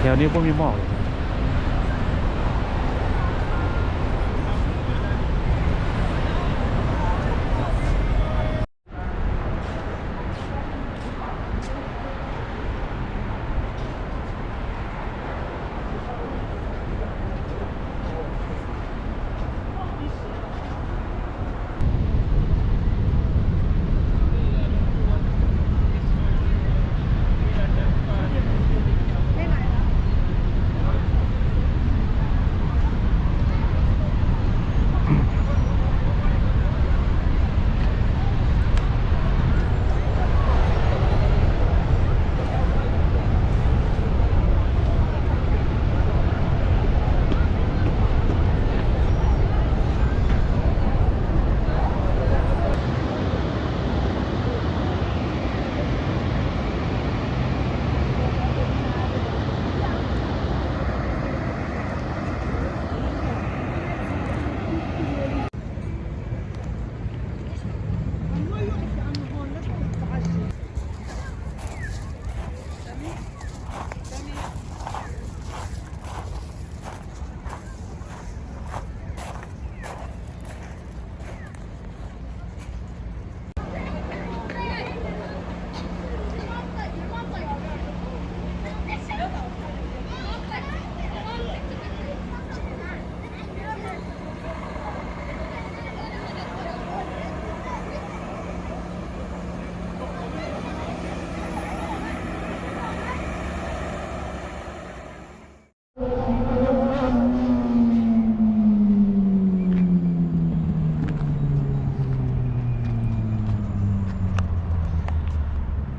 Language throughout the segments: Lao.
ແຖວນີ້ບໍ່ມີໝອກເລີຍ.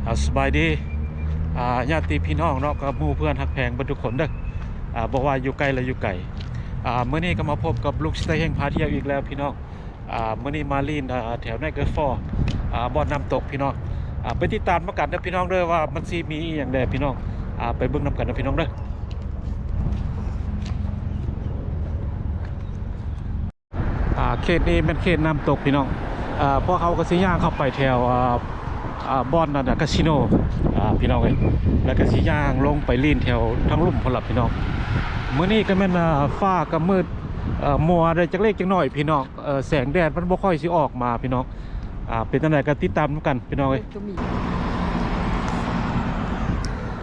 ອ່າ ສະບາຍດີ ອ່າ ຍາດຕິພີ່ນ້ອງເນາະ ກັບໝູ່ເພື່ອນຮັກແພງເບິດທຸກຄົນເດີ ອ່າ ບໍ່ວ່າຢູ່ໃກ້ ແລະ ຢູ່ໄກ. ອ່າ ມື້ນີ້ກໍມາພົບກັບລຸກສະເຕເຮັງພາທ່ຽວອີກແລ້ວພີ່ນ້ອງ. ອ່າ ມື້ນີ້ມາຫຼິ້ນ ອ່າ ແຖວໄນເກີຟໍ ອ່າ ບ່ອນນ້ຳຕົກພີ່ນ້ອງ. ອ່າ ໄປຕິດຕາມນຳກັນເດີພີ່ນ້ອງເດີ ວ່າມັນຊິມີອີ່ຫຍັງແດ່ພີ່ນ້ອງ. ອ່າ ໄປເບິ່ງນຳກັນເດີພີ່ນ້ອງເດີ. ອ່າ ເຂດນີ້ແມ່ນເຂດນ້ຳຕົກພີ່ນ້ອງ. ອ່າ ພວກເຮົາກໍຊິຍ່າງເຂົ້າໄປແຖວ ອ່າ ອ່າ ບ່ອນນັ້ນນະ ກາສິໂນ ອ່າ ພີ່ນ້ອງເອີຍ ແລ້ວກໍຊິຍ່າງລົງໄປຫຼິ້ນແຖວທາງລຸ່ມພຸ້ນລະພີ່ນ້ອງ. ມື້ນີ້ກໍແມ່ນ ອ່າ ຟ້າກໍມືດ ເອີ ມົວໄດ້ຈັກເລັກຈັກນ້ອຍພີ່ນ້ອງ. ເອີ ແສງແດດມັນບໍ່ຄ່ອຍຊິອອກມາພີ່ນ້ອງ. ອ່າ ເປັນຈັ່ງໃດກໍຕິດຕາມນຳກັນພີ່ນ້ອງເອີຍ.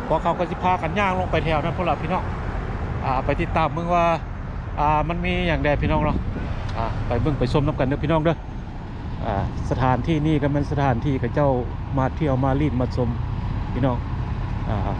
ພວກເຂົາກໍຊິພາກັນຍ່າງລົງໄປແຖວນັ້ນພຸ້ນລະພີ່ນ້ອງ. ອ່າ ໄປຕິດຕາມເບິ່ງວ່າ ອ່າ ມັນມີຫຍັງແດ່ພີ່ນ້ອງເນາະ. ອ່າ ໄປເບິ່ງໄປຊົມນຳກັນເດີພີ່ນ້ອງເດີ. ອ່າ ສະຖານທີ່ນີ້ກໍແມ່ນສະຖານທີ່ເຂົາເຈົ້າມາທ່ຽວມາຫຼິ້ນມາຊົມພີ່ນ້ອງ. ອ່າ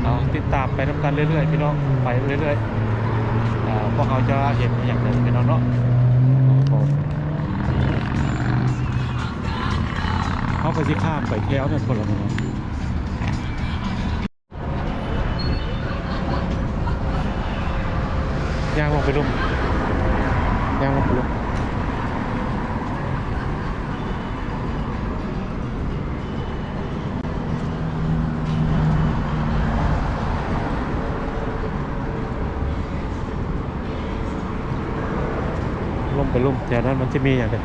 ເອົາ ຕິດຕາມໄປນຳກັນເລື້ອຍໆ ພີ່ນ້ອງ ໄປເລື້ອຍໆ. ເອີ ພວກເຮົາຈະເຫັນອີ່ຫຍັງເດີພີ່ນ້ອງເນາະ. ເຮົາກໍຊິຂ້າມໄປແຖວນັ້ນພຸ້ນລະເນາະ. ຍ່າງລົງໄປລຸ່ມ ຍ່າງລົງໄປລຸ່ມ ລົງໄປລຸ່ມ. ແຖວນັ້ນມັນຈະມີຫຍັງເດ?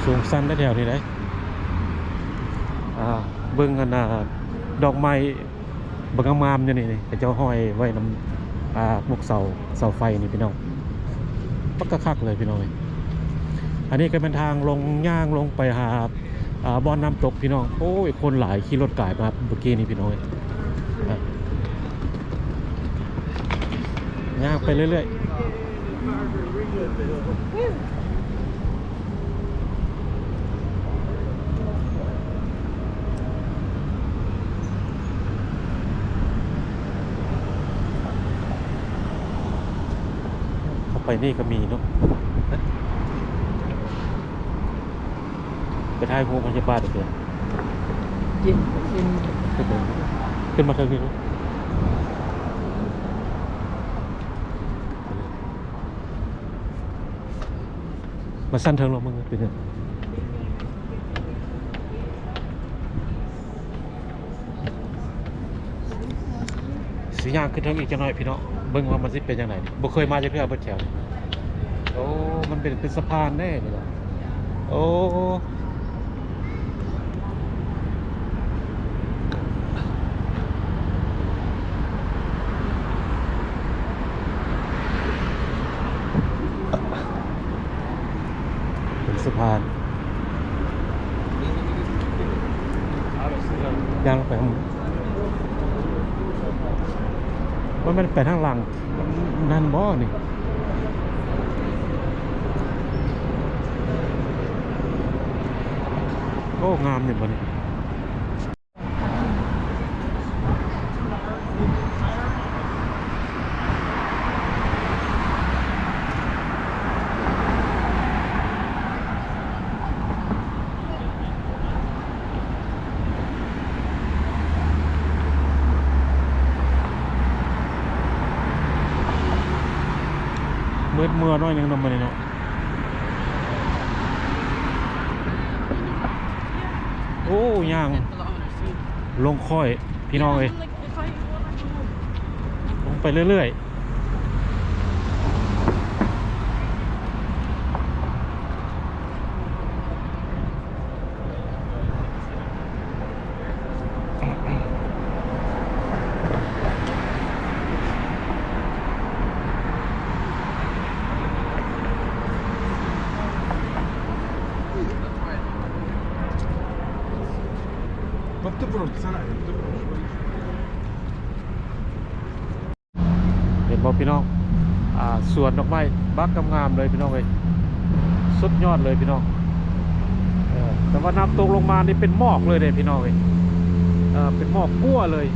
ສູງຊັນແທ້ແຖວນີ້ເດ້. ອ່າ ເບິ່ງອັນນ່າ ດອກໄມ້ ບັກງາມໆຢູ່ນີ້ ນີ້ ເຂົາເຈົ້າຫ້ອຍໄວ້ນຳ ອ່າ ພວກເສົາ ເສົາໄຟນີ້ພີ່ນ້ອງ ປັກກະຄັກເລີຍພີ່ນ້ອງເອີຍ. ອັນນີ້ກໍແມ່ນທາງລົງ ຍ່າງລົງໄປຫາ ອ່າ ບ່ອນນ້ຳຕົກພີ່ນ້ອງ. ໂອ້ຍ ຄົນຫຼາຍ ຂີ່ລົດກາຍມາເມື່ອກີ້ນີ້ພີ່ນ້ອງເອີຍ. ຍ່າງໄປເລື້ອຍໆ ເຂົ້າໄປນີ້ກໍມີເນາະ ໄປຖ່າຍຮູບພະຍາບາດເດີ ຂຶ້ນມາເທິງນີ້ເນາະ ມາຊັ້ນເທິງລອງເບິ່ງເປັນຫຍັງ. ຊິຍ່າງຂຶ້ນເທິງອີກຈັກໜ້ອຍພີ່ນ້ອງ ເບິ່ງວ່າມັນຊິເປັນຈັ່ງໃດນີ້ ບໍ່ເຄີຍມາຈັກເທື່ອເບິດແຖວນີ້ ໂອ້ ມັນເປັນ ເປັນສະພານເດ້ນີ້ນະ ໂອ້ ເປັນສະພານ ຍ່າງລົງໄປຂ້າງ ມັນແມ່ນໄປທາງຫຼັງນັ້ນບໍ່ນີ້? ໂອ້ ງາມຢູ່ບໍ່ນີ້? ມືດເມື່ອໜ້ອຍໜຶ່ງເນາະ ມື້ນີ້ເນາະ. ໂອ້ ຍ່າງລົງຄ້ອຍ ພີ່ນ້ອງເອີຍ ລົງໄປເລື້ອຍໆ. ເຫັນບໍ່ພີ່ນ້ອງ? ອ່າ ສວນດອກໄມ້ບັກງາມໆເລີຍພີ່ນ້ອງເອີຍ ສຸດຍອດເລີຍພີ່ນ້ອງ. ເອີ ແຕ່ວ່ານ້ຳຕົກລົງມານີ້ເປັນໝອກເລີຍເດ້ພີ່ນ້ອງເອີຍ ເອີ ເປັນໝອກກົວເລີຍ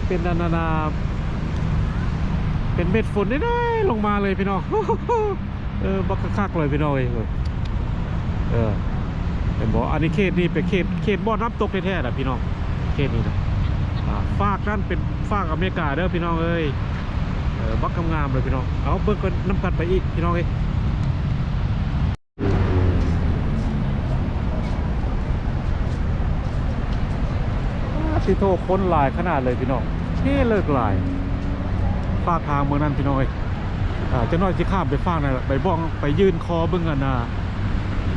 ເປັນອັນນັ້ນນະ ເປັນເມັດຝົນນ້ອຍໆລົງມາເລີຍພີ່ນ້ອງ. ເອີ ບັກຄັກໆເລີຍພີ່ນ້ອງເອີຍ ເອີ ເຫັນບໍ່? ອັນນີ້ເຂດນີ້ເປັນເຂດ ເຂດບໍ່ນ້ຳຕົກແທ້ໆນະພີ່ນ້ອງ ເຂດນີ້ນະ. ອ່າ ຟາກນັ້ນເປັນຟາກອາເມລິກາເດີພີ່ນ້ອງເອີຍ ເອີ ບັກງາມໆເລີຍພີ່ນ້ອງ. ເອົາ ເບິ່ງກັນນຳກັນໄປອີກພີ່ນ້ອງເອີຍ. ປາດທິໂທ ຄົນຫຼາຍຂະໜາດເລີຍພີ່ນ້ອງ ເຮເລິກຫຼາຍ ຟາກທາງເມືອງນັ້ນພີ່ນ້ອງເອີຍ. ອ່າ ຈັກໜ້ອຍຊິຂ້າມໄປຟາກນັ້ນ ໄປບ້ອງ ໄປຍື່ນຄໍເບິ່ງອັນນ່າ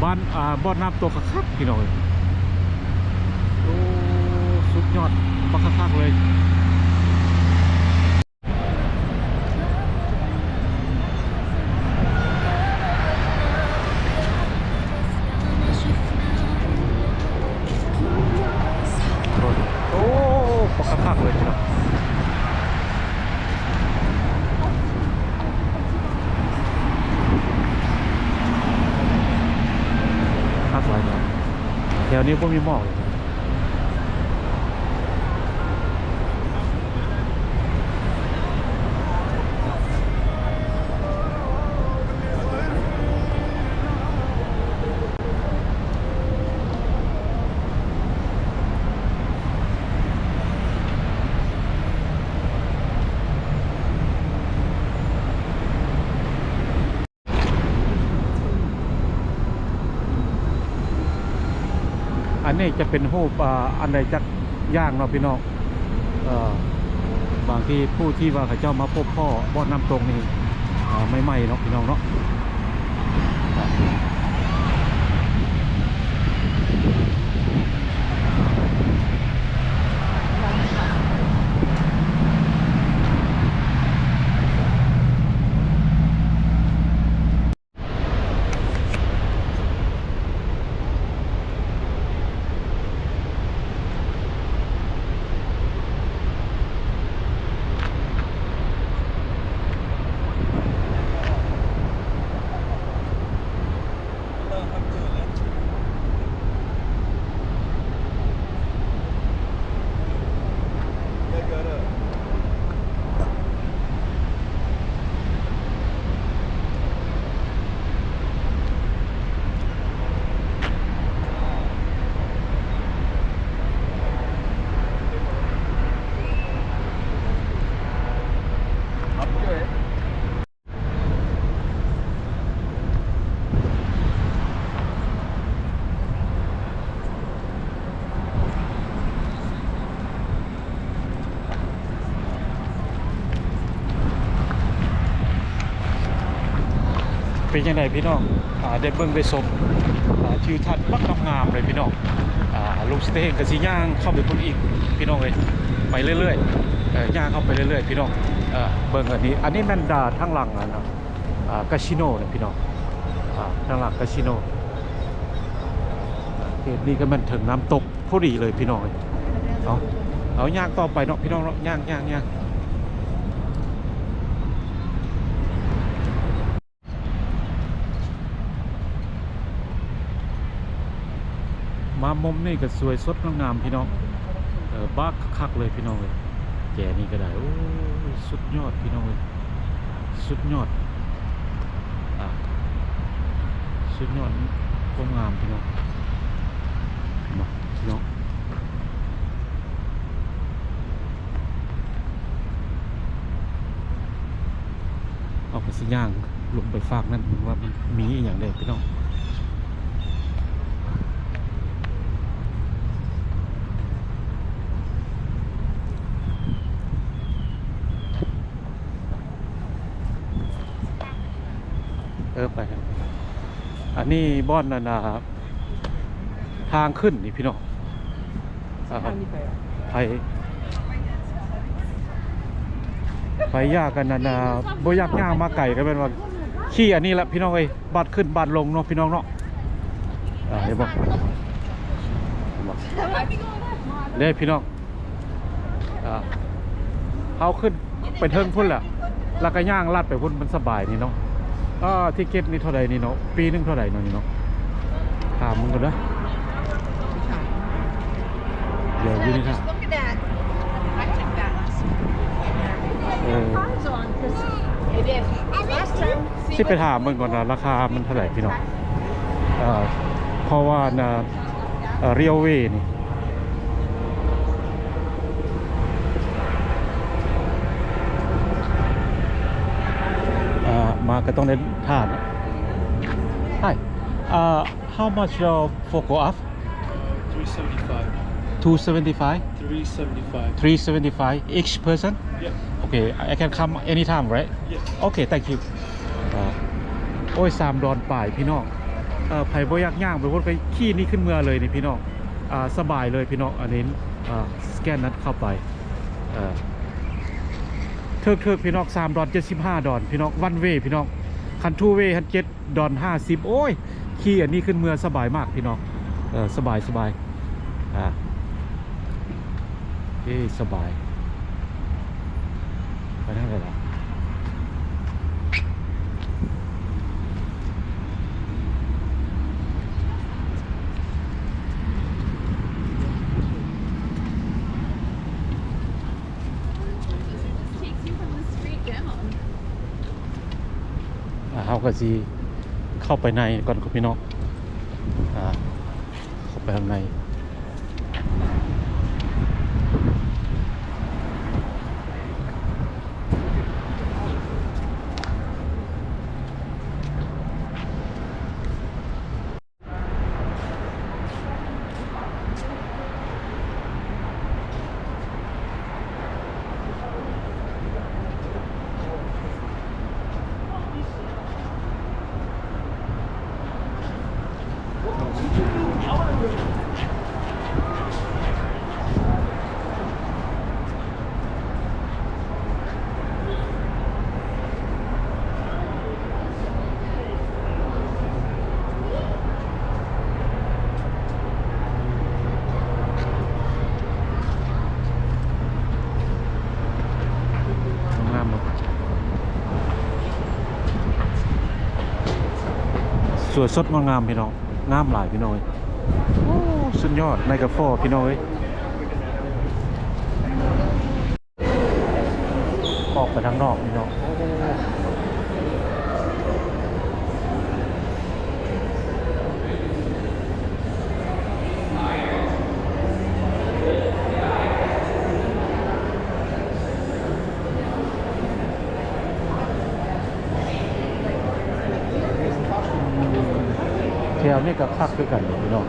ບ້ານ ອ່າ ບ່ອນນ້ຳຕົກຄັກໆ ພີ່ນ້ອງເອີຍ. ໂອ້ ສຸດຍອດ ບັກຄັກໆເລີຍ. ໂອ້ ບັກຄັກໆເລີຍພີ່ນ້ອງ ຄັກຫຼາຍເນາະ ແຖວນີ້ບໍ່ມີໝອກ. ອັນນີ້ຈະເປັນຮູບ ອ່າ ອັນໃດຈັກຢ່າງເນາະພີ່ນ້ອງ. ເອີ ບາງທີຜູ້ທີ່ວ່າເຂົາເຈົ້າມາພົບພໍ້ບ່ອນນ້ຳຕົກນີ້ ເອີ ໃໝ່ໆເນາະພີ່ນ້ອງເນາະ. ໂ ເປັນຈັ່ງໃດພີ່ນ້ອງ? ອາ ໄດ້ເບິ່ງໄດ້ຊົມ ອາ ທິວທັດບັກງາມໆເລີຍພີ່ນ້ອງ. ອາ ລຸງສະເຕງກໍຊິຍ່າງເຂົ້າໄປພຸ້ນອີກພີ່ນ້ອງເອີຍ ໄປເລື້ອຍໆ ເອີ ຍ່າງເຂົ້າໄປເລື້ອຍໆພີ່ນ້ອງ. ເອີ ເບິ່ງອັນນີ້ ອັນນີ້ແມ່ນດາທາງຫຼັງ ອາ ກາສິໂນເນາະພີ່ນ້ອງ ອາ ທາງຫຼັງກາສິໂນ. ເຂດນີ້ກໍແມ່ນເທິງນ້ຳຕົກພໍດີເລີຍພີ່ນ້ອງເອີຍ. ເອົາ ເອົາຍ່າງຕໍ່ໄປເນາະພີ່ນ້ອງເນາະ ຍ່າງໆໆ. ມາມຸມນີ້ກໍສວຍສົດງາມໆພີ່ນ້ອງ. ເອີ ບັກຄັກໆເລີຍພີ່ນ້ອງເອີຍ. ແຈນີ້ກໍໄດ້ ໂອ້ຍ ສຸດຍອດພີ່ນ້ອງເອີຍ ສຸດຍອດ ອາ ສຸດຍອດຄວາມງາມພີ່ນ້ອງ. ມາພີ່ນ້ອງ ເຮົາກໍຊິຍ່າງລົງໄປຟາກນັ້ນ ວ່າມັນມີອີ່ຫຍັງແດ່ພີ່ນ້ອງ. ເອີ ໄປ ອັນນີ້ບ່ອນອັນນ່າ ທາງຂຶ້ນນີ້ພີ່ນ້ອງ. ອ່າ ໃຜ ໃຜຢາກອັນນັ້ນນະ ບໍ່ຢາກຍ່າງມາໄກ ກໍແມ່ນວ່າຂີ່ອັນນີ້ລະພີ່ນ້ອງເອີຍ ບາດຂຶ້ນບາດລົງເນາະພີ່ນ້ອງເນາະ. ອ່າ ເຫັນບໍ່ ເດ້ພີ່ນ້ອງ. ອ່າ ເຮົາຂຶ້ນໄປເທິງພຸ້ນແຫຼະ ແລ້ວກໍຍ່າງລັດໄປພຸ້ນ ມັນສະບາຍນີ້ເນາະ. ອ່າ ທິກເກັດນີ້ເທົ່າໃດນີ້ເນາະ? ປີໜຶ່ງເທົ່າໃດເນາະນີ້ເນາະ? ຖາມເບິ່ງກ່ອນເດີ. ດຽວຢູ່ນີ້ຖ້າ ເອີ ຊິໄປຖາມເບິ່ງກ່ອນວ່າລາຄາມັນເທົ່າໃດພີ່ນ້ອງ. ເອີ ເພາະວ່າອັນນ່າ ເອີ ເຣລເວນີ້ ເອີ ມາກໍຕ້ອງໄດ້ຖ້ານະ. Hi, uh, how much, uh, for go up? Three seventy-five. Two seventy-five? Three seventy-five. Three seventy-five each person? Yep. Okay, I can come anytime, right? Yes. Okay, thank you. ອ່າ ໂອ້ຍ ສາມດອນປາຍພີ່ນ້ອງ. ເອີ ໃຜບໍ່ຢາກຍ່າງໄປພຸ້ນ ກໍຂີ່ນີ້ຂຶ້ນເມືອເລີຍນີ້ພີ່ນ້ອງ. ອ່າ ສະບາຍເລີຍພີ່ນ້ອງ. ອັນນີ້ ອ່າ ສະແກນນັ້ນເຂົ້າໄປ ເອີ ຖືກໆ ພີ່ນ້ອງ ສາມດອນ ເຈັດສິບຫ້າດອນພີ່ນ້ອງ ວັນເວພີ່ນ້ອງ. ຄັນທູເວຫັ້ນ ເຈັດດອນຫ້າສິບ. ໂອ້ຍ ຂີ່ອັນນີ້ຂຶ້ນເມືອສະບາຍມາກພີ່ນ້ອງ. ເອີ ສະບາຍ ສະບາຍ ອ່າ ເອີ ສະບາຍ. ໄປທາງໃດລະ? Just takes you from the street down. ອ່າ ເຮົາກໍຊິເຂົ້າໄປໃນກ່ອນພີ່ນ້ອງ. ອ່າ ເຂົ້າໄປຂ້າງໃນ. ງາມເນາະ ສວຍສົດງົດງາມພີ່ນ້ອງ. ງາມຫຼາຍພີ່ນ້ອງເອີຍ. ໂອ້ ສຸດຍອດ ໃນກາຟໍພີ່ນ້ອງເອີຍ. ອອກໄປທາງນອກນີ້ເນາະ. ໂອ້ ແຖວນີ້ກໍຄັກຄືກັນເດ້ພີ່ນ້ອງ.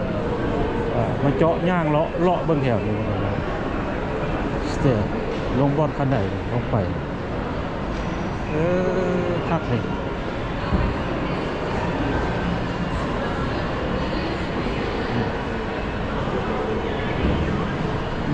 ເອີ ມາເຈາະຍ່າງເລາະ ເລາະເບິ່ງແຖວນີ້ເນາະ. ສະເຕ ລົງບ່ອນຄັນໄດລົງໄປ. ເອີ ຄັກເດ້.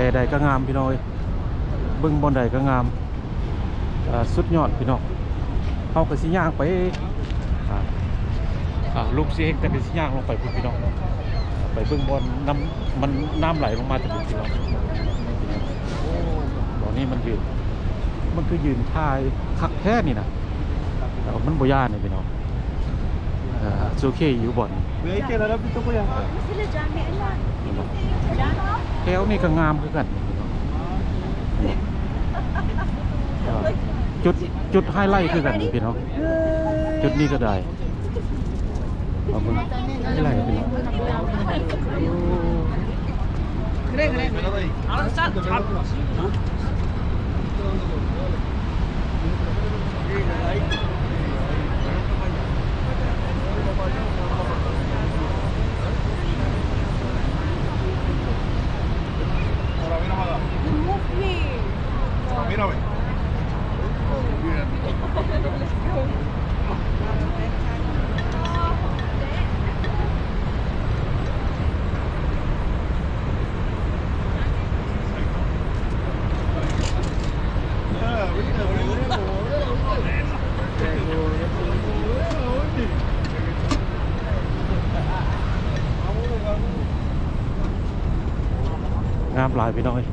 ແຕ່ໃດກໍງາມພີ່ນ້ອງເອີຍ ເບິ່ງບ່ອນໃດກໍງາມ ເອີ ສຸດຍອດພີ່ນ້ອງ. ເຮົາກໍຊິຍ່າງໄປ ອ່າ ອ່າ ລຸງຊິເຮັງກໍຊິຍ່າງລົງໄປພຸ້ນພີ່ນ້ອງ ໄປເບິ່ງບ່ອນນ້ຳ ມັນ ນ້ຳໄຫຼລົງມາຈາກພຸ້ນພີ່ນ້ອງ. ບ່ອນນີ້ມັນຢືນ ມັນຄືຢືນຖ່າຍຄັກແທ້ນີ້ນະ ແຕ່ວ່າມັນບໍ່ຢ້ານເດ້ພີ່ນ້ອງ. ເອີ ໂອເຄຢູ່ບ່ອນ ແຖວນີ້ກໍງາມຄືກັນ ຈຸດ ຈຸດໄຮໄລຄືກັນພີ່ນ້ອງ ຈຸດນີ້ກໍໄດ້ ເອົາເບິ່ງໄຮໄລພີ່ນ້ອງ. Remove me. Mírame. ງາມຫຼາຍພີ່ນ້ອງເອີຍ.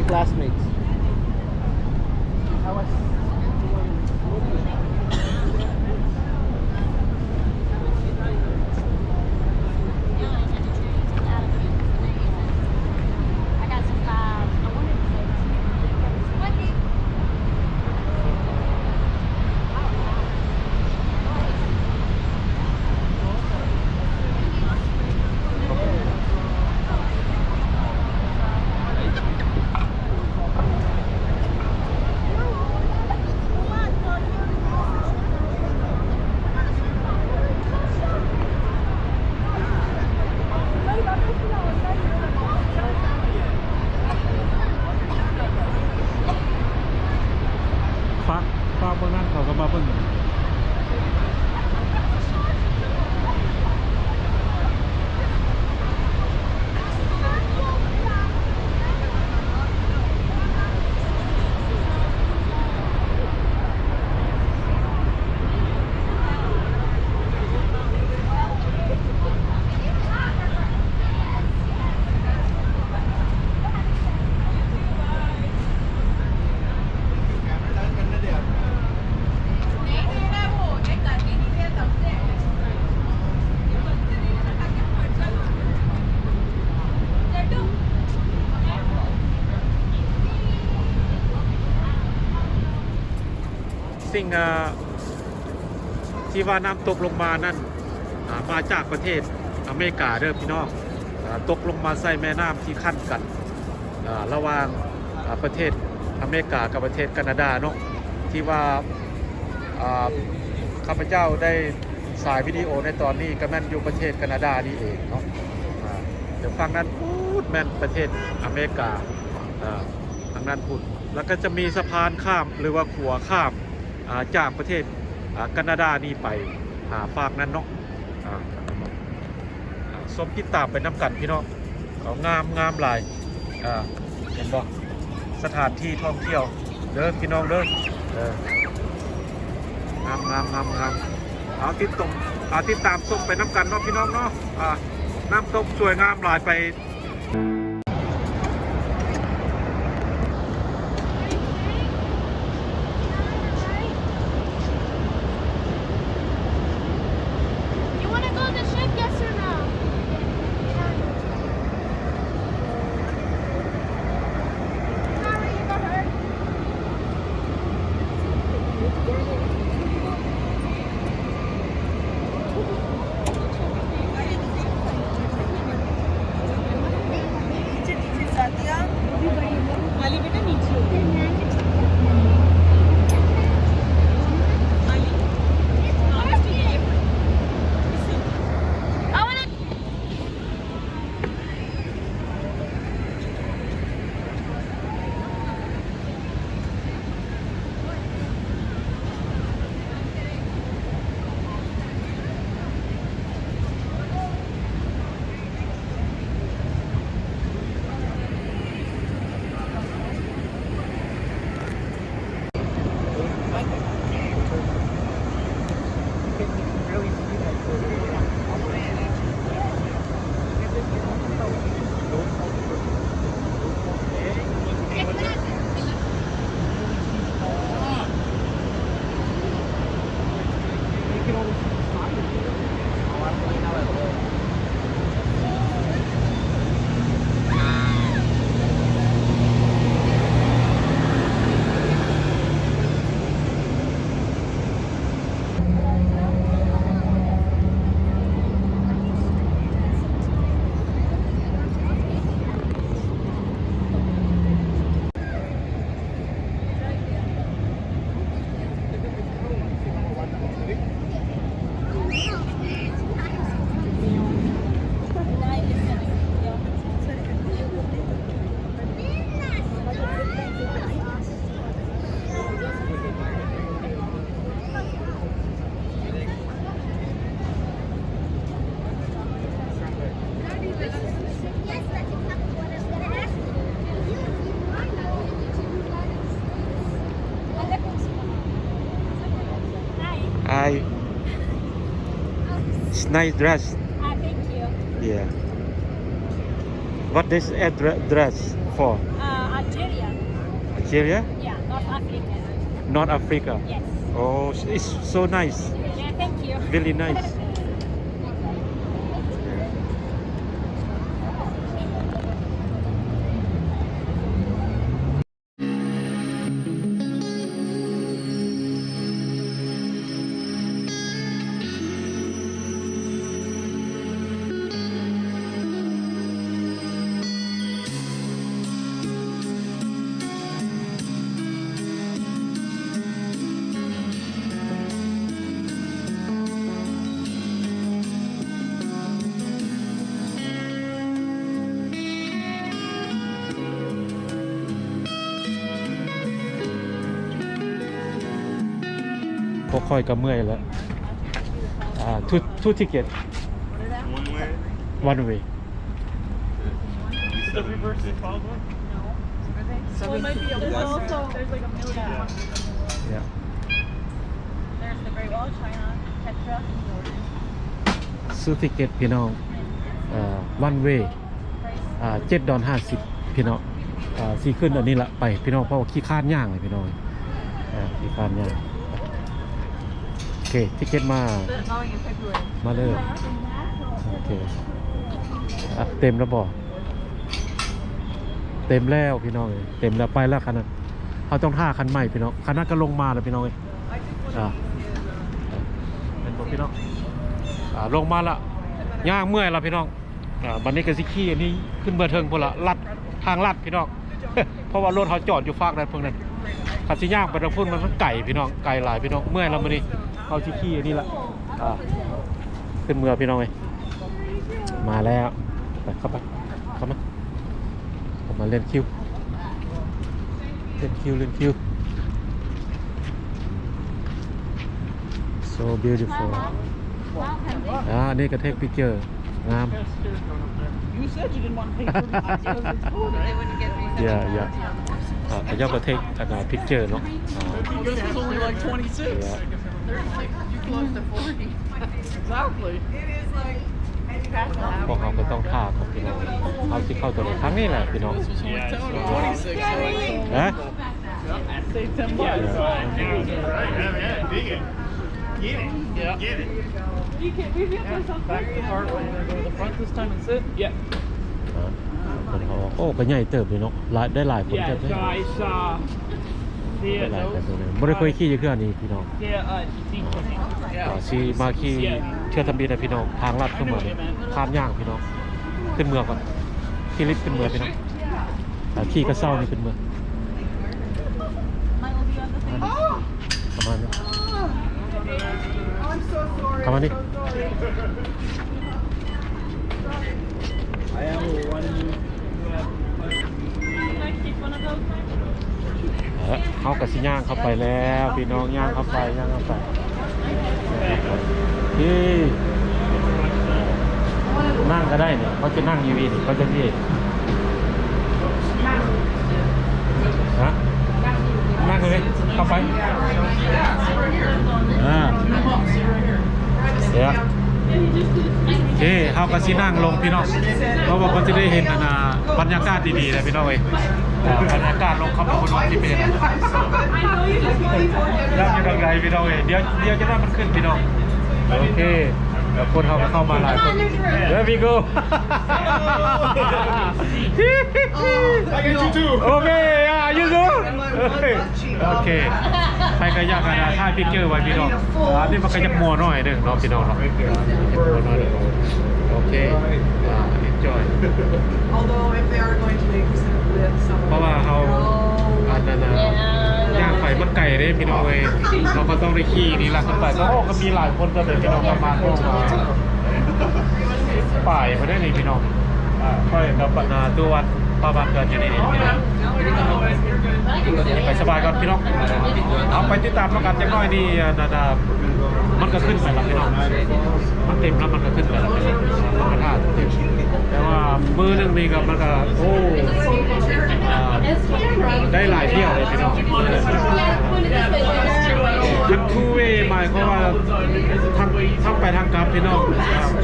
classmates. ຝາກ ຝາກເບິ່ງນັ້ນ ເຂົາກໍມາເບິ່ງ. ສິ່ງ ອາ ທີ່ວ່ານ້ຳຕົກລົງມານັ້ນ ອາ ມາຈາກປະເທດອາເມລິກາເດີພີ່ນ້ອງ. ອາ ຕົກລົງມາໃສ່ແມ່ນ້ຳທີ່ຂັ້ນກັນ ອາ ລະຫວ່າງ ອາ ປະເທດອາເມລິກາກັບປະເທດການາດາເນາະ ທີ່ວ່າ ອາ ຂ້າພະເຈົ້າໄດ້ສາຍວິດີໂອໃນຕອນນີ້ ກໍແມ່ນຢູ່ປະເທດການາດານີ້ເອງເນາະ. ອາ ແຕ່ຝັ່ງນັ້ນພຸ້ນແມ່ນປະເທດອາເມລິກາ ອາ ທາງນັ້ນພຸ້ນ ແລ້ວກໍຈະມີສະພານຂ້າມ ຫຼືວ່າຂົວຂ້າມ ອາ ຈາກປະເທດ ອາ ການາດານີ້ໄປຫາຟາກນັ້ນເນາະ. ອາ ຊົມຕິດຕາມໄປນຳກັນພີ່ນ້ອງ. ເອົາ ງາມ ງາມຫຼາຍ. ອາ ເຫັນບໍ່? ສະຖານທີ່ທ່ອງທ່ຽວເດີພີ່ນ້ອງເດີ. ເອີ ງາມ ງາມ ງາມ ງາມ. ເອົາ ຕິດຕົມ ເອົາ ຕິດຕາມຊົມໄປນຳກັນເນາະພີ່ນ້ອງເນາະ. ອາ ນ້ຳຕົກສວຍງາມຫຼາຍໄປ. You wanna go on the ship, yes or no? Sorry about her. Hi. It's nice dress. Ah, thank you. Yeah. What this addre-, dress for? Uh, Algeria. Nigeria? Yeah, North Africa. North Africa? Yes. Oh, it's so nice. Yeah, thank you. Very nice. ພວກຂ້ອຍກໍເມື່ອຍແລ້ວ. ອ່າ two two ticket. One way. One way. Is the reverse the problem? No. Well, it might be a blessing. There's also, there's, like, a million. Yeah. There's the Great Wall of China, Petra, and Jordan. ຊື້ຕິເກັດພີ່ນ້ອງ ເອີ one way ອ່າ ເຈັດດອນຫ້າສິບພີ່ນ້ອງ ອ່າ ຊິຂຶ້ນອັນນີ້ລະໄປພີ່ນ້ອງ ເພາະວ່າຂີ້ຄ້ານຍ່າງເລີຍພີ່ນ້ອງ ອ່າ ຂີ້ຄ້ານຍ່າງ. ໂອເຄ ຕິເກັດມາ ມາເລີຍ. ໂອເຄ ອ່ະ ເຕັມແລ້ວບໍ່? ເຕັມແລ້ວພີ່ນ້ອງເອີຍ ເຕັມແລ້ວ ໄປແລ້ວຄັນນັ້ນ. ເຮົາຕ້ອງຖ້າຄັນໃໝ່ພີ່ນ້ອງ ຄັນນັ້ນກໍລົງມາແລ້ວພີ່ນ້ອງເອີຍ. ອ່າ ເຫັນບໍ່ພີ່ນ້ອງ ອ່າ ລົງມາລະ ຍ່າງເມື່ອຍລະພີ່ນ້ອງ. ອ່າ ບັດນີ້ກໍຊິຂີ່ອັນນີ້ຂຶ້ນເມືອເທິງພຸ້ນລະ ລັດ ທາງລັດພີ່ນ້ອງ ເພາະວ່າລົດເຮົາຈອດຢູ່ຟາກນັ້ນເພິ່ງນັ້ນ ຄັນຊິຍ່າງໄປທາງພຸ້ນມັນ ມັນໄກພີ່ນ້ອງ ໄກຫຼາຍພີ່ນ້ອງ. ເມື່ອຍລະມື້ນີ້ ເຮົາຊິຂີ່ອັນນີ້ລະ ອ່າ ຂຶ້ນເມືອພີ່ນ້ອງເອີຍ. ມາແລ້ວ ໄປ ເຂົ້າໄປ ເຂົ້າມາ ເຂົ້າມາ ເລ່ນຄິວ ເລ່ນຄິວ ເລ່ນຄິວ. So beautiful. ອ່າ ນີ້ກໍເທກພິກເຈີ ງາມ. You said you didn't want to pay thirty-five dollars. They wouldn't give me. Yeah, yeah. ເຂົາເຈົ້າກໍເທກ ອັນນ່າ ພິກເຈີເນາະ. You guys was only, like, twenty-six. Yeah. They're, like, you close to forty. Exactly. ພວກເຮົາກໍຕ້ອງຖ້າກ່ອນພີ່ນ້ອງ ເຮົາຊິເຂົ້າຕົວໃດ? ທາງນີ້ແຫຼະພີ່ນ້ອງ. This was only twenty-six. ຮະ? Save ten bucks. Yeah. Get it. Get it. Get it. Back to the car. Go to the front this time and sit. Yeah. ໂອ້ ກໍໃຫຍ່ເຕີບເດເນາະ ຫຼາຍ ໄດ້ຫຼາຍຄົນເຕີບເດ. ບໍ່ໄດ້ເຄີຍຂີ່ຈັກເທື່ອນີ້ພີ່ນ້ອງ. ອ່າ ຊິມາຂີ່ເທື່ອທຳອິດນະພີ່ນ້ອງ ທາງລັດເຂົ້າເມືອງ ຂ້າມຍ່າງພີ່ນ້ອງ. ຂຶ້ນເມືອກ່ອນ ຂີ່ລິບຂຶ້ນເມືອພີ່ນ້ອງ. ອ່າ ຂີ່ກະເຊົ້ານີ້ຂຶ້ນເມືອ ປະມານນີ້ ປະມານນີ້. ເອີ ເຮົາກໍຊິຍ່າງເຂົ້າໄປແລ້ວພີ່ນ້ອງ ຍ່າງເຂົ້າໄປ ຍ່າງເຂົ້າໄປ. ນີ້ ນັ່ງກໍໄດ້ນີ້ ເຂົາຈະນັ່ງຢູ່ນີ້ ເຂົາຈະນີ້ ຮະ ນັ່ງຢູ່ນີ້ ເຂົ້າໄປ ອ່າ ໂອເຄ ເຮົາກໍຊິນັ່ງລົງພີ່ນ້ອງ ເພາະວ່າເພິ່ນຊິໄດ້ເຫັນອັນນ່າ ບັນຍາກາດດີໆນະພີ່ນ້ອງເອີຍ. ອ່າ ບັນຍາກາດລົງເຂົ້າໄປພຸ້ນຊິເປັນ ຍາກຢູ່ທາງໃດພີ່ນ້ອງເອີຍ. ດຽວ ດຽວຈະໄດ້ມັນຂຶ້ນພີ່ນ້ອງ. ໂອເຄ ແລ້ວຄົນເຮົາກໍເຂົ້າມາຫຼາຍຄົນ. There we go. I got you too. ໂອເຄ yeah, you too. ໂອເຄ ໃຜກໍຢາກ ອ່າ ຖ່າຍພິກເຈີໄວ້ພີ່ນ້ອງ. ອັນນີ້ມັນກໍຢາກມົວໜ້ອຍໜຶ່ງເນາະພີ່ນ້ອງເນາະ ໂອເຄ ອ່າ enjoy. ເພາະວ່າເຮົາ ອັນນັ້ນນະ ຍ່າງໄປມັນໄກເດ້ພີ່ນ້ອງເອີຍ ເຮົາກໍຕ້ອງໄດ້ຂີ່ນີ້ລະຂຶ້ນໄປ. ໂອ້ ກໍມີຫຼາຍຄົນເຕີບເດ້ພີ່ນ້ອງ ປະມານ ປາຍພຸ້ນເດ້ນີ້ພີ່ນ້ອງ. ອ່າ ຂ້ອຍກັບບັນດາຕູ້ວັດ ປະມານເກີນຢູ່ນີ້ພີ່ນ້ອງ. ໄປສະບາຍກ່ອນພີ່ນ້ອງ ເຮົາໄປຕິດຕາມນຳກັນຈັກໜ້ອຍນີ້. ອັນນັ້ນນະ ມັນກໍຂຶ້ນໄປລະພີ່ນ້ອງ ມັນເຕັມລະ ມັນກໍຂຶ້ນໄປລະ ມັນກໍຖ້າເຕັມ. ແຕ່ວ່າມື້ໜຶ່ງນີ້ກໍ ມັນກໍ ໂອ້ ອ່າ ໄດ້ຫຼາຍຖ້ຽວເລີຍພີ່ນ້ອງ. ຄັນທູເວ ໝາຍຄວາມວ່າທາງ ທາງໄປທາງກັບພີ່ນ້ອງ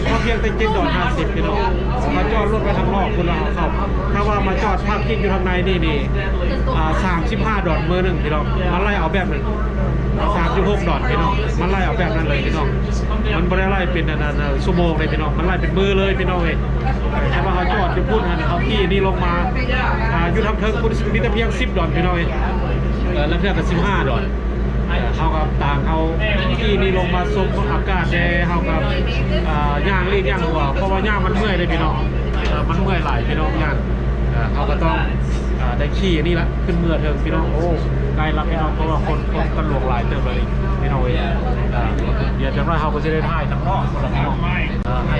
ອ່າ ພໍພຽງແຕ່ເຈັດດອນຫ້າສິບພີ່ນ້ອງ. ຖ້າຈອດລົດໄວ້ທາງນອກພຸ້ນລະເຮົາເຂົ້າ ຖ້າວ່າມາຈອດພາກກິນຢູ່ທາງໃນນີ້ນີ້ ອ່າ ສາມສິບຫ້າດອນມື້ໜຶ່ງພີ່ນ້ອງ. ມັນໄລ່ເອົາແບບນັ້ນ ສາມສິບຫົກດອນພີ່ນ້ອງ ມັນໄລ່ເອົາແບບນັ້ນເລີຍພີ່ນ້ອງ. ມັນບໍ່ໄດ້ໄລ່ເປັນອັນນັ້ນ ເອີ ຊົ່ວໂມງເດ້ພີ່ນ້ອງ ມັນໄລ່ເປັນມື້ເລີຍພີ່ນ້ອງເອີຍ. ແຕ່ວ່າເຮົາຈອດຢູ່ພຸ້ນຫັ້ນ ເຮົາຂີ່ນີ້ລົງມາ ອ່າ ຢູ່ທາງເທິງພຸ້ນມີແຕ່ພຽງສິບດອນພີ່ນ້ອງເອີຍ. ເອີ ລາງເທື່ອກໍສິບຫ້າດອນ. ເອີ ເຮົາກໍຕ່າງເຮົາຂີ່ນີ້ລົງມາຊົມອາກາດແດ່ ເຮົາກໍ ອ່າ ຍ່າງລີກຍ່າງຫົວ ເພາະວ່າຍ່າງມັນເມື່ອຍເດ້ພີ່ນ້ອງ. ເອີ ມັນເມື່ອຍຫຼາຍພີ່ນ້ອງຍ່າງ. ເອີ ເຮົາກໍຕ້ອງ ອ່າ ໄດ້ຂີ່ອັນນີ້ລະ ຂຶ້ນເມືອເທິງພີ່ນ້ອງ. ໂອ້ ໃກ້ລະພີ່ນ້ອງ ເພາະວ່າຄົນ ຄົນກໍຫຼວງຫຼາຍເຕີບເລີຍພີ່ນ້ອງເອີຍ. ອ່າ ດຽວຈັກໜ້ອຍເຮົາກໍຊິໄດ້ຖ່າຍທາງນອກພຸ້ນລະພີ່ນ້ອງ ເອີ ໃຫ້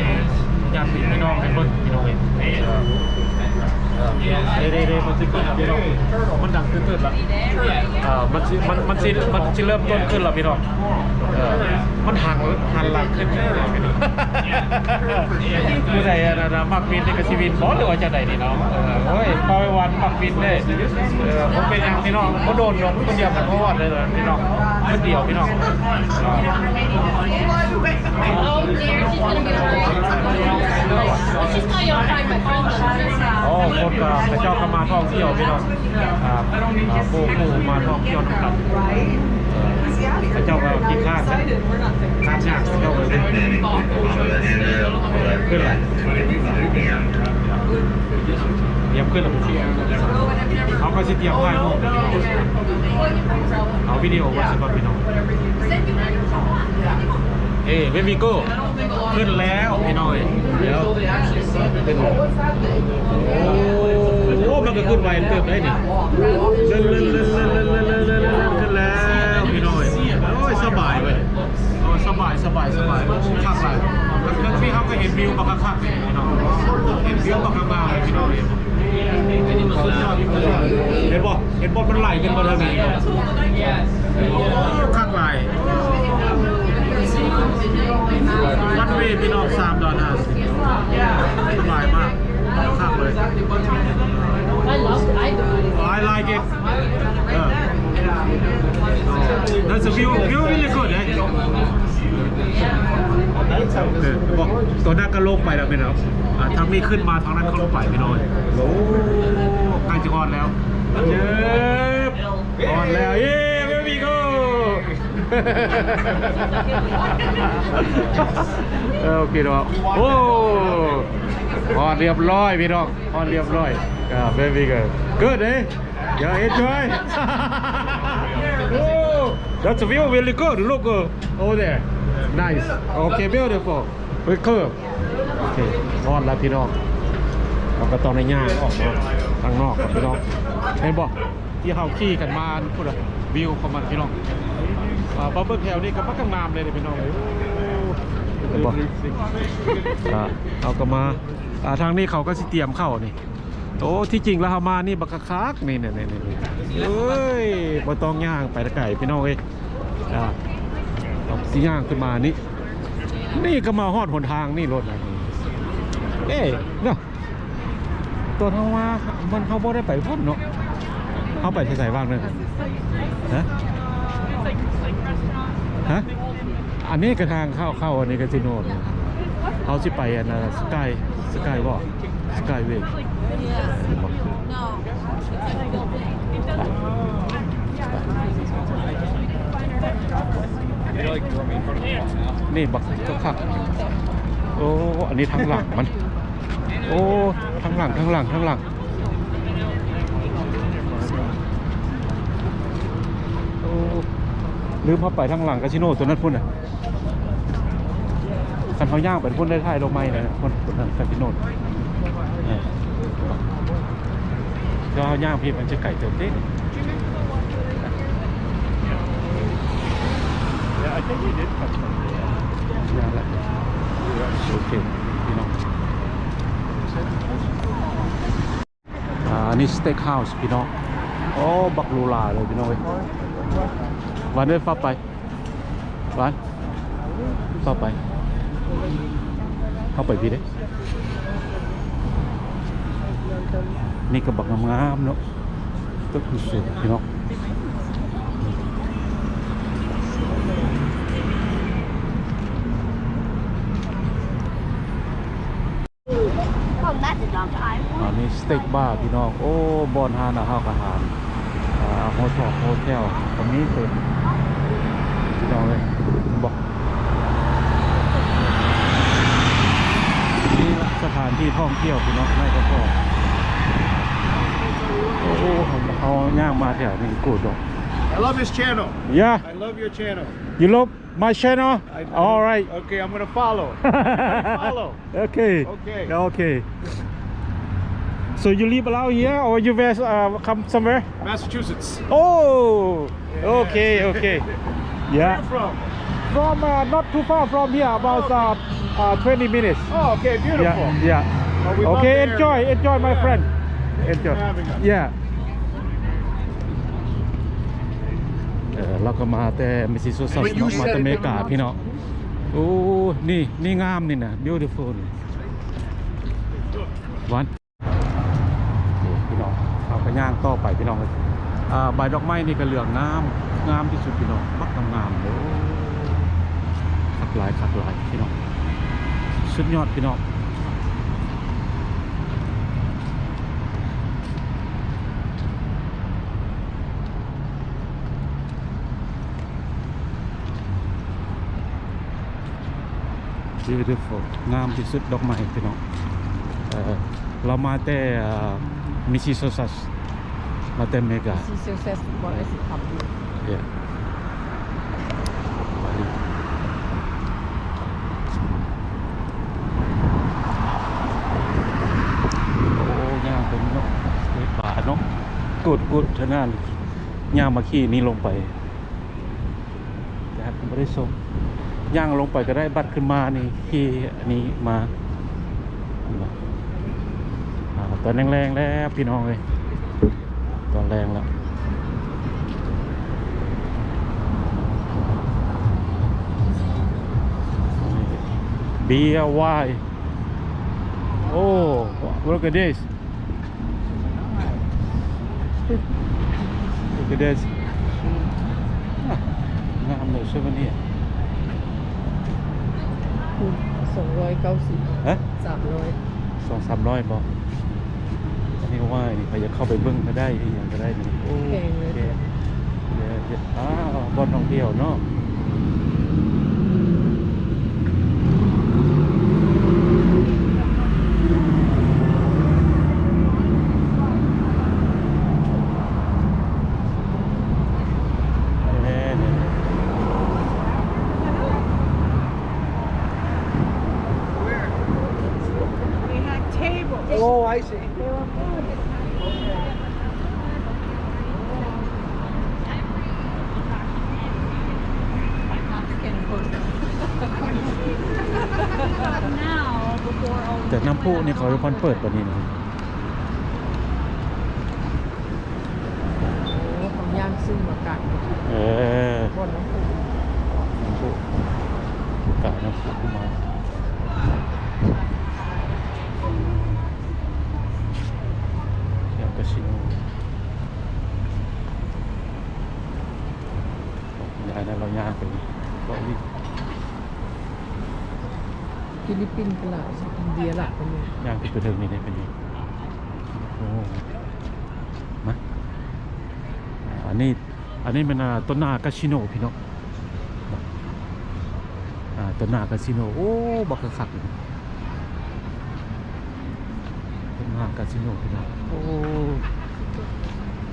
ຍາດຕິພີ່ນ້ອງໄດ້ເບິ່ງພີ່ນ້ອງເອີຍ. ເອີ ເອີ ເດ້ໆໆ ມັນຊິຂຶ້ນລະພີ່ນ້ອງ ມັນດັງຕື່ດໆລະ. ເອີ ມັນຊິ ມັນ ມັນຊິ ມັນຊິເລີ່ມຕົ້ນຂຶ້ນລະພີ່ນ້ອງ. ເອີ ມັນຫັນ ຫັນຫຼັງຂຶ້ນ. ຜູ້ໃດອັນນັ້ນມັກບິນນີ້ກໍຊິບິນບໍ່ ຫຼືວ່າຈັ່ງໃດນີ້ເນາະ? ເອີ ໂອ້ຍ ເພາະວ່າມັກບິນເດ້. ເອີ ບໍ່ເປັນຫຍັງພີ່ນ້ອງ ບໍ່ໂດນດອກ ມື້ດຽວກໍຮອດເລີຍພີ່ນ້ອງ ມື້ດຽວພີ່ນ້ອງ. Just tell you I'm fine, my friends. ໂອ້ ຄົນກໍ ເຂົາເຈົ້າກໍມາທ່ອງທ່ຽວພີ່ນ້ອງ. ອ່າ ອ່າ ໂອ້ ໂອ້ ມາທ່ອງທ່ຽວນຳກັນ. ເຂົາເຈົ້າກໍຂີ້ຄ້ານນະ ຄ້ານຍາກເຂົາເຈົ້າເລີຍ. ຂຶ້ນລະ ຕຽມຂຶ້ນລະ ເຮົາກໍຊິຕຽມຖ່າຍຮູບ ເອົາວິດີໂອໄວ້ຊະກ່ອນພີ່ນ້ອງ. ເອີ Where we go? ຂຶ້ນແລ້ວພີ່ນ້ອງເອີຍ ຂຶ້ນແລ້ວ. ໂອ້ ໂອ້ ມັນກໍຂຶ້ນໄວເຕີບໄດ໋ນີ້ ເລີນໆໆໆໆ ຂຶ້ນແລ້ວພີ່ນ້ອງເອີຍ. ໂອ້ຍ ສະບາຍເວີ້ຍ ໂອ້ ສະບາຍ ສະບາຍ ສະບາຍ ຄັກຫຼາຍ. ເທິງນີ້ເຮົາກໍເຫັນວິວບັກຄັກໆເລີຍພີ່ນ້ອງ ເຫັນວິວບັກງາມໆເລີຍພີ່ນ້ອງເອີຍ. ສຸດຍອດ ເຫັນບໍ່? ເຫັນບໍ່ ມັນໄຫຼຂຶ້ນມາທາງນີ້ ໂອ້ ຄັກຫຼາຍ. One way ພີ່ນ້ອງ ສາມດອນຫ້າສິບ ສະບາຍມາກ ຄັກເລີຍ. I love, I do. I like it. ເອີ That's a view, view really good, eh? ເອີ ບໍ່ ຕົວນັ້ນກໍລົງໄປແລ້ວພີ່ນ້ອງ. ອ່າ ທາງນີ້ຂຶ້ນມາ ທາງນັ້ນກໍລົງໄປພີ່ນ້ອງ. ໂອ້ ໃກ້ຈະຮອດແລ້ວ ເອີ ຮອດແລ້ວ. ເຢ້ there we go. ເອີ ໂອເຄເນາະ ໂອ້ ຮອດລຽບຮ້ອຍພີ່ນ້ອງ ຮອດລຽບຮ້ອຍ. ອ່າ there we go. Good, eh? Yeah, enjoy. Oh, that's a view really good. Look, uh, over there. Nice. Okay, beautiful. Very cool. ໂອເຄ ຮອດແລ້ວພີ່ນ້ອງ ເຮົາກໍຕ້ອງໄດ້ຍ່າງອອກມາທາງນອກກ່ອນພີ່ນ້ອງ. ເຫັນບໍ່ ທີ່ເຮົາຂີ່ກັນມາພຸ້ນນະ ວິວຂອງມັນພີ່ນ້ອງ. ອ່າ ມາເບິ່ງແຖວນີ້ກໍມັນກໍງາມເລີຍພີ່ນ້ອງເອີຍ ເຫັນບໍ່? ອ່າ ເຮົາກໍມາ ອ່າ ທາງນີ້ເຂົາກໍຊິຕຽມເຂົ້ານີ້. ໂອ້ ທີ່ຈິງແລ້ວເຮົາມານີ້ບັກຄັກໆ ນີ້ໆໆ ເອີຍ ບໍ່ຕ້ອງຍ່າງໄປໄກພີ່ນ້ອງເອີຍ. ອ່າ ຊິຍ່າງຂຶ້ນມານີ້ ນີ້ກໍມາຮອດຫົນທາງນີ້ໂລດນະ. ເອີ ເນາະ ຕອນເຮົາມາມັນ ເຮົາບໍ່ໄດ້ໄປພຸ້ນເນາະ ເຮົາໄປໃສຫວ່າງນັ້ນ? ຮະ ຮະ ອັນນີ້ກໍທາງເຂົ້າ ເຂົ້າອັນນີ້ກາສິໂນ. ເຮົາຊິໄປອັນ Sky Sky Walk Skyway. ນີ້ບັກຄັກໆ. ໂອ້ ອັນນີ້ທາງຫຼັງມັນ. ໂອ້ ທາງຫຼັງ ທາງຫຼັງ ທາງຫຼັງ. ໂອ້ ລືມເຮົາໄປທາງຫຼັງກາສິໂນຕົວນັ້ນພຸ້ນນະ. ຄັນເຮົາຍ່າງໄປພຸ້ນໄດ້ຖ່າຍຮູບໃໝ່ນະ ພຸ້ນ ພຸ້ນນັ້ນກາສິໂນ. ເອີ ຖ້າເຮົາຍ່າງພີ້ມັນຈະໄກເຕີບເດ້. ໂອເຄ ພີ່ນ້ອງ. ອ່າ ອັນນີ້ Steakhouse ພີ່ນ້ອງ. ໂອ້ ບັກຫຼູຫຼາເລີຍພີ່ນ້ອງເອີຍ. ຫວານເອີຍ ຟ້າວໄປ ຫວານ ຟ້າວໄປ ເຂົ້າໄປພີ້ເດ້. ນີ້ກໍບັກງາມໆເນາະ ຕຶກສູງພີ່ນ້ອງ. ອັນນີ້ສະເຕັກບາພີ່ນ້ອງ. ໂອ້ ບ່ອນຮ້ານອາຫານ ອາ ໂຮເທວ ໂຮເທວກໍມີເຕັມພີ່ນ້ອງເອີຍ. ເຫັນບໍ່ ນີ້ລະສະຖານທີ່ທ່ອງທ່ຽວພີ່ນ້ອງ ໃນກະເພາະ. ໂອ້ ເຮົາຍ່າງມາແຖວນີ້ Good. I love his channel. Yeah. I love your channel. You love my channel? I, I All right. Okay, I'm gonna follow. Follow. Okay. Okay. Okay. So you live around here or you guys, uh, come somewhere? Massachusetts. Oh. Yeah. Okay, okay. Yeah. Where you from? From, uh, not too far from here, about, uh, uh, twenty minutes. Oh, okay, beautiful. Yeah, yeah. Well, we love the area. Okay, enjoy, enjoy, my friend. Enjoy. Thanks for having us. Yeah. ເອີ ລາວກໍມາແຕ່ມິສຊິສຊາສເນາະ ມາແຕ່ເມກາພີ່ນ້ອງ. ໂອ້ ນີ້ ນີ້ງາມນີ້ນະ beautiful ນີ້ ຫວານ. ນີ້ພີ່ນ້ອງ ເຮົາກໍຍ່າງຕໍ່ໄປພີ່ນ້ອງເອີຍ. ອ່າ ໃບດອກໄມ້ນີ້ກໍເຫຼືອງາມ ງາມທີ່ສຸດພີ່ນ້ອງ ບັກງາມໆເລີຍ. ໂອ້ ຄັກຫຼາຍ ຄັກຫຼາຍພີ່ນ້ອງ ສຸດຍອດພີ່ນ້ອງ. Beautiful ງາມທີ່ສຸດ ດອກໄມ້ພີ່ນ້ອງ. ເອີ ລາວມາແຕ່ ເອີ ມິສຊິສຊາສ ມາແຕ່ເມກາ. Mississauga. Yeah. ໂອ້ ຍ່າງເປັນເນາະ ເປັນປ່າເນາະ. Good, good ທະນານ ຍ່າງມາຂີ່ນີ້ລົງໄປ ແຕ່ບໍ່ໄດ້ຊົມ ຍ່າງລົງໄປກໍໄດ້ ບັດຂຶ້ນມານີ້ຂີ່ອັນນີ້ມາ. ອ່າ ຕອນແລງໆແລ້ວພີ່ນ້ອງເອີຍ ຕອນແລງແລ້ວ. Beer, wine. Oh, look at this. Look at this. ອ່ະ ງາມເລີຍ souvenir. ສອງຮ້ອຍເກົ້າສິບ ຮະ? ສາມຮ້ອຍ ສອງສາມຮ້ອຍບໍ່? ອັນນີ້ວ່ານີ້ ໃຜຢາກເຂົ້າໄປເບິ່ງກໍໄດ້ ອີ່ຫຍັງກໍໄດ້ນີ້. ໂອ້ ແພງເລີຍ ແພງ. ເອີ ເຮັດ ອ້າວ ບ່ອນທ່ອງທ່ຽວເນາະ. We had tables. Oh, I see. ແຕ່ນ້ຳພຸນີ້ເຂົາຍັງບໍ່ທັນເປີດປານນີ້ນະ. ໂອ້ ເຂົາຍ່າງຊຶມອາກາດ. ເອີ ບ່ອນນ້ຳພຸ ນ້ຳພຸ ອາກາດນ້ຳພຸຂຶ້ນມາ. ແລ້ວກາສິໂນ ຍາຍນັ້ນລາວຍ່າງໄປເກາະລີ້. ຟີລິບປິນກໍຫຼາຍ ອິນເດຍຫຼາຍກວ່ານີ້. ຍ່າງຂຶ້ນໄປເທິງນີ້ໄດ້ເປັນຫຍັງ? ໂອ້ ມາ ອັນນີ້ ອັນນີ້ແມ່ນ ອ່າ ຕົ້ນນາກາສິໂນພີ່ນ້ອງ. ອ່າ ຕົ້ນນາກາສິໂນ ໂອ້ ບັກຄັກໆ ເປັນມະຫາກາສິໂນພີ່ນ້ອງ. ໂອ້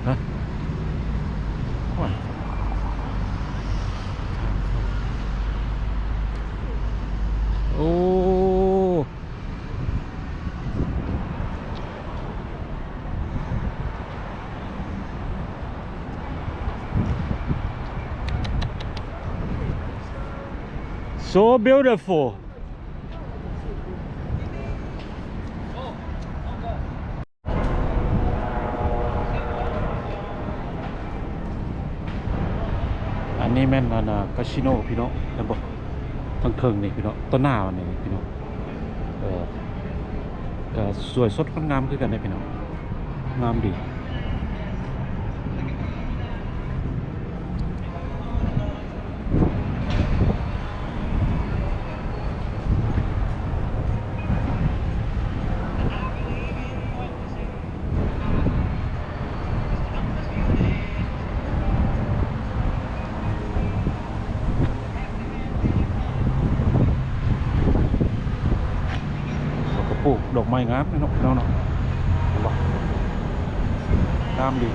ຮະ ໂອ້ຍ ໂອ້ So beautiful. ອັນນີ້ແມ່ນ ອັນ ກາສິໂນພີ່ນ້ອງ ເຫັນບໍ່? ທາງເທິງນີ້ພີ່ນ້ອງ ຕໍ່ໜ້ານີ້ພີ່ນ້ອງ. ເອີ ກໍສວຍສົດງົດງາມຄືກັນເດ້ພີ່ນ້ອງ ງາມດີ. ໂອ້ ດອກໄມ້ງາມເນາະ ເນາະ ເນາະ ເຫັນບໍ່? ງາມດີ.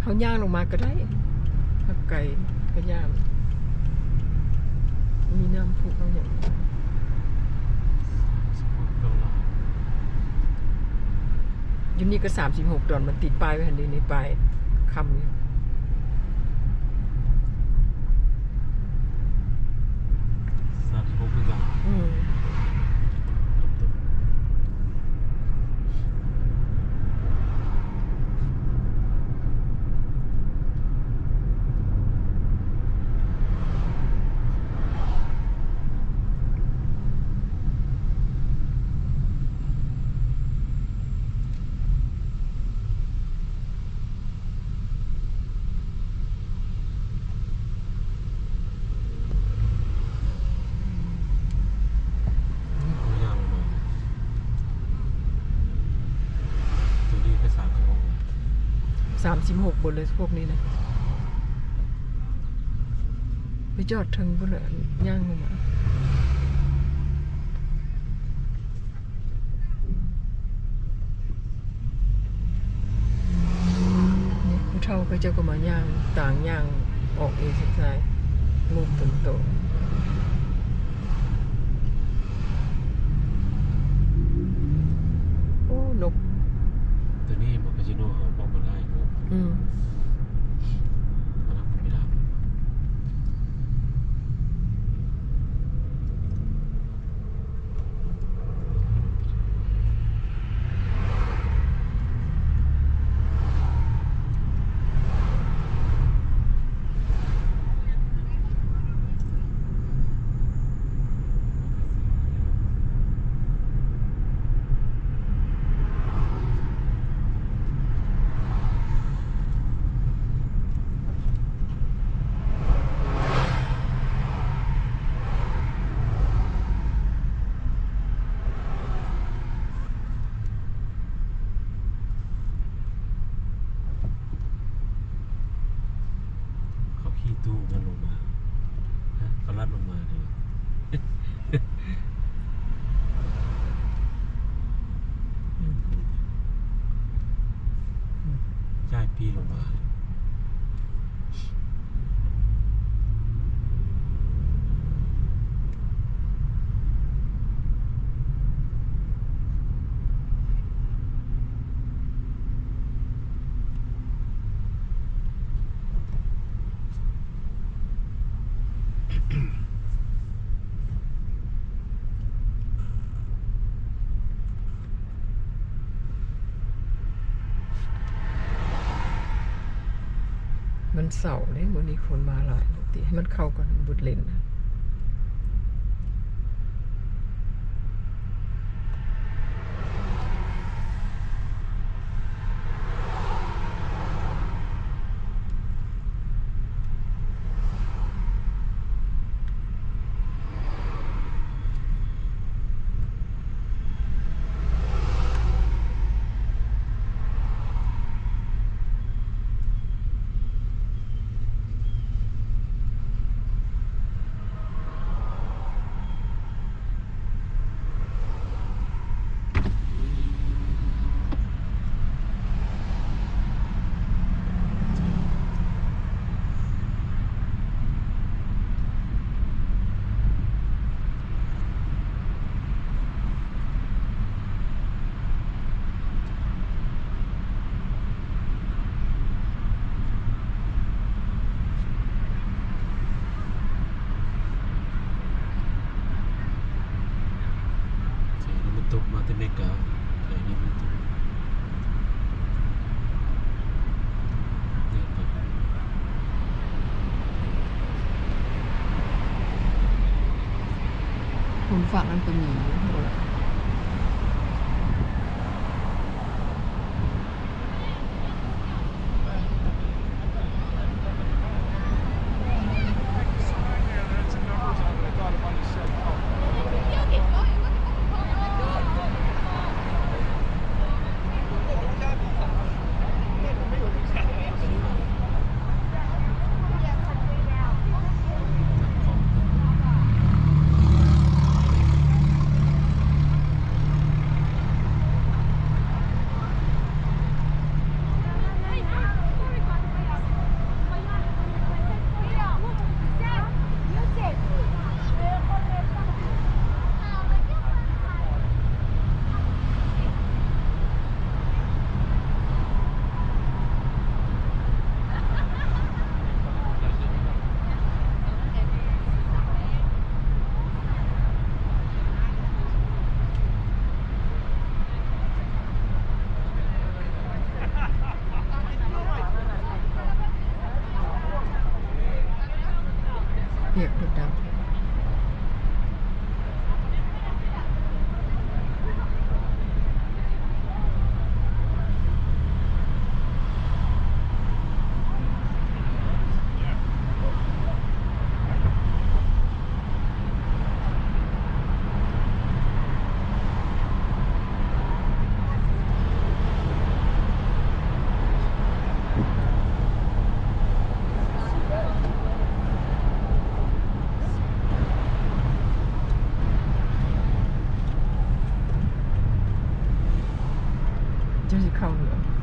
ເຮົາຍ່າງລົງມາກໍໄດ້ ຫາກໄກກໍຢ້ານ ມີນ້ຳພຸນ້ຳຫຍັງ. ຢູ່ນີ້ກໍສາມສິບຫົກດອນ ມັນຕິດປ້າຍໄວ້ຫັ້ນເດ ໃນປ້າຍຄຳຢູ່. ສາມສິບຫົກຄືກັນ. ອືມ. ສາມສິບຫົກ ບໍ່ເລີຍພວກນີ້ນະ ໄປຈອດເທິງພຸ້ນແຫຼະ ຍ່າງລົງມາ. ນີ້ຜູ້ເຖົ້າເຂົາເຈົ້າກໍມາຍ່າງ ຕ່າງຍ່າງອອກເອງສາຍ ງຸບຕົນໂຕ. ໂອ້ ນົກ ໂຕນີ້ບໍ່ ກາຊິໂນເຮົາບໍ່ ບໍ່ໄດ້. ອືມ. ເຂົາຂີ່ຕູ້ກັນລົງມາ ເຂົາລັດລົງມາເດ້ ຈ່າຍປີ້ລົງມາ. ວັນເສົາເດ້ ມື້ນີ້ຄົນມາຫຼາຍ ປະກະຕິໃຫ້ມັນເຂົ້າກັນ ມັນບໍ່ເຫຼັ້ນນະ. ເ Tembikau, kayak gitu. Gitu. ຄົນຝາກນັ້ນກໍມີ.ເຈົ້າຊິເຂົ້າເຮືອ.